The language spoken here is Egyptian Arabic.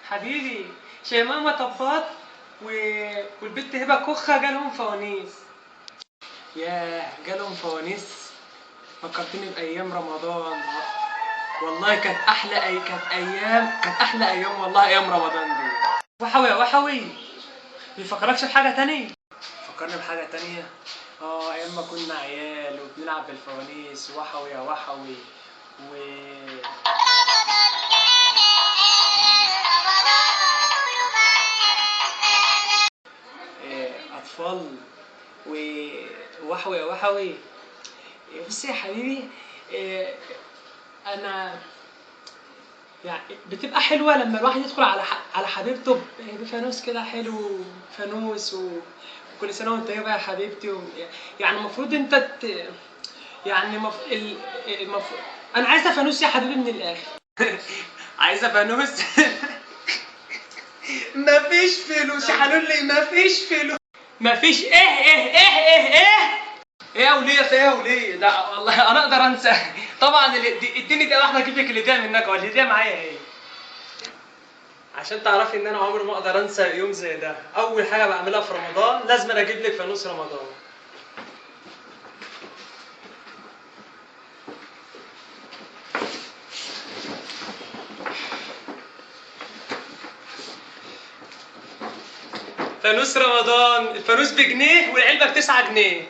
حبيبي شيماء مطبات والبت هبه كخه جالهم فوانيس. ياه جالهم فوانيس، فكرتني بايام رمضان. والله كانت احلى كانت ايام، كانت احلى ايام والله، ايام رمضان دي. وحوي يا وحوي، بيفكركش بحاجة تانية؟ فكرني بحاجة تانية. ايام ما كنا عيال وبنلعب بالفوانيس. وحوي يا وحوي و اطفال ووحوي يا وحوي. بصي يا حبيبي، انا يعني بتبقى حلوة لما الواحد يدخل على حبيبته بفانوس كده حلو، فانوس وكل سنة وانت طيبة يا حبيبتي يعني المفروض انت يعني انا عايزه فانوس يا حبيبي من الاخر. عايزه فانوس. مفيش فلوس يا حلولي، مفيش فلوس، مفيش. ايه ايه ايه ايه ايه ايه يا وليه، ايه يا وليه ده والله انا اقدر انسى. طبعا اديني دقيقة واحدة اجيب لك الهدية منك، والهديه معايا اهي عشان تعرفي ان انا عمري ما اقدر انسى يوم زي ده. اول حاجة بعملها في رمضان لازم انا اجيب لك فانوس رمضان. فانوس رمضان، الفانوس بجنيه والعلبه ب9 جنيه.